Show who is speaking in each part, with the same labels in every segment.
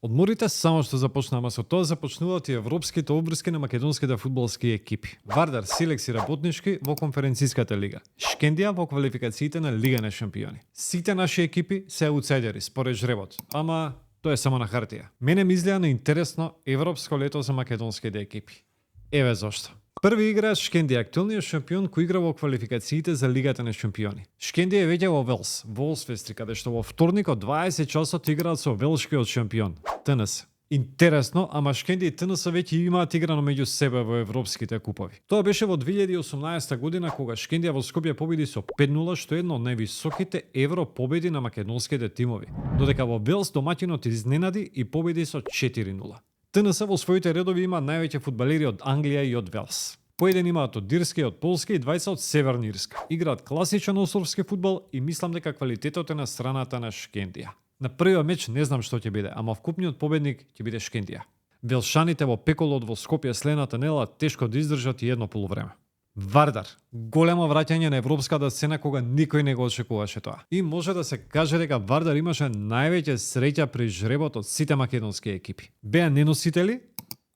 Speaker 1: Одморите само што започнаа, ама со тоа започнуваат и европските обврски на македонските фудбалски екипи. Вардар, Силекс и Работнички во конференциската лига. Шкендија во квалификациите на Лига на шампиони. Сите наши екипи се аутсайдери според жребот, ама тоа е само на хартија. Мене ми изгледа интересно европско лето за македонските екипи. Еве зошто. Први играч Шкендија, актуелниот шампион кој игра во квалификациите за Лигата на шампиони. Шкендија е веќе во Велс, Волсфестри, каде што во вторник од 20 часот играат со велшкиот шампион, ТНС. Интересно, ама Шкендија и ТНС веќе имаат играно меѓу себе во европските купови. Тоа беше во 2018 година кога Шкендија во Скопје победи со 5-0, што е едно од највисоките евро победи на македонските тимови. Додека во Велс домаќинот изненади и победи со 4-0. ТНС во своите редови има највеќе фудбалери од Англија и од Велс. По еден имаат од Ирска и од Полска и двајца од Северна Ирска. Играат класичен осовски фудбал и мислам дека квалитетот е на страната на Шкендија. На првиот меч не знам што ќе биде, ама вкупниот победник ќе биде Шкендија. Велшаните во пеколот во Скопје следната недела тешко да издржат и едно полувреме. Вардар, големо враќање на европската сцена кога никој не го очекуваше тоа. И може да се каже дека Вардар имаше највеќе среќа при жребот од сите македонски екипи. Беа неносители,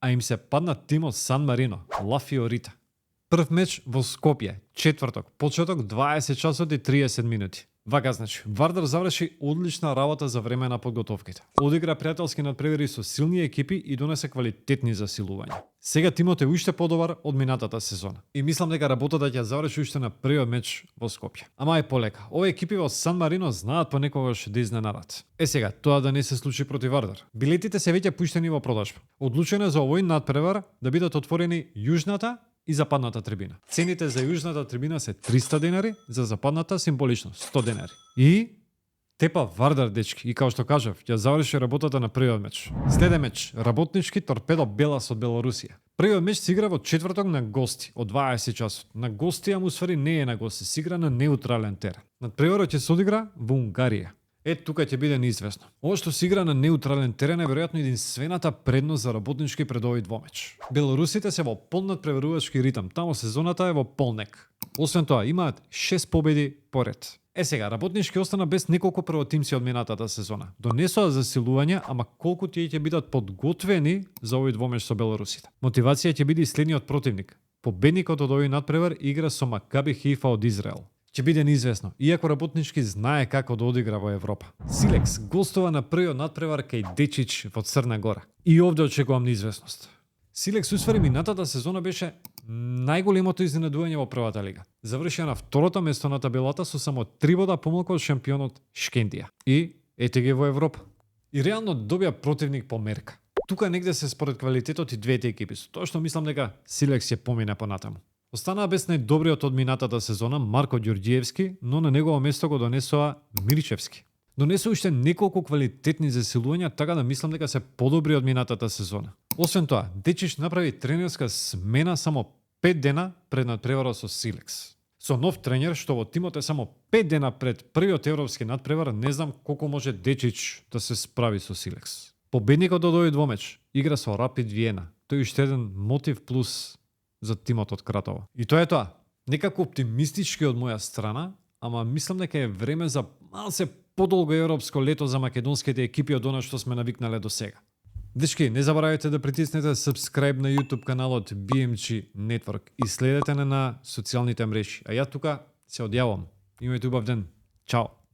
Speaker 1: а им се падна тимот Сан Марино, Ла Фиорита. Прв меч во Скопје, четврток, почеток 20 часот и 30 минути. Вака значи, Вардар заврши одлична работа за време на подготовките. Одигра пријателски надпревари со силни екипи и донесе квалитетни засилувања. Сега тимот е уште подобар од минатата сезона. И мислам дека работата ќе заврши уште на првиот меч во Скопје. Ама е полека. Овие екипи во Сан Марино знаат понекогаш да изненадат. Сега, тоа да не се случи против Вардар. Билетите се веќе пуштени во продажба. Одлучено е за овој надпревар да бидат отворени јужната и западната трибина. Цените за јужната трибина се 300 денари, за западната символично 100 денари. И тепа Вардар, дечки, и као што кажав, ќе заврши работата на првиот меч. Следе меч, Работнички Торпедо Белас од Белорусија. Првиот меч се игра во четврток на гости, од 20 часот. На гости, ама усвари не е на гости, се игра на неутрален терен. Надпреварот ќе се одигра во Унгарија. Тука ќе биде неизвестно. Ова што се игра на неутрален терен е веројатно единствената предност за Работнички пред овој двомеч. Белорусите се во полн надпреварувачки ритам, таму сезоната е во полнек. Освен тоа, имаат 6 победи поред. Сега, Работнички остана без неколку првотимци од минатата сезона. Донесоа засилување, ама колку тие ќе бидат подготвени за овој двомеч со белорусите. Мотивација ќе биде и следниот противник. Победникот од овој надпревар игра со Макаби Хейфа од Израел. Ќе биде неизвестно, иако Работнички знае како да одигра во Европа. Силекс гостува на првиот надпревар кај Дечич во Црна Гора. И овде очекувам неизвестност. Силекс усвари минатата сезона беше најголемото изненадување во првата лига. Завршија на второто место на табелата со само 3 бода помалку од шампионот Шкендија. И ете ги во Европа. И реално добија противник по мерка. Тука негде се според квалитетот и двете екипи, со тоа што мислам дека Силекс ќе помине понатаму. Останаа без најдобриот од минатата сезона Марко Ѓорѓиевски, но на негово место го донесоа Мирчевски. Донесе уште неколку квалитетни засилувања, така да мислам дека се подобри од минатата сезона. Освен тоа, Дечич направи тренерска смена само 5 дена пред надпреварот со Силекс. Со нов тренер што во тимот е само 5 дена пред првиот европски надпревар, не знам колку може Дечич да се справи со Силекс. Победникот од овој двомеч игра со Рапид Виена. Тој уште еден мотив плюс за тимот од Кратово. И тоа е тоа. Некако оптимистички од моја страна, ама мислам дека е време за малце подолго европско лето за македонските екипи од она што сме навикнале до сега. Дечки, не заборавајте да притиснете subscribe на YouTube каналот BMG Network и следете на социјалните мрежи. А ја тука се одјавам. Имајте убав ден. Чао!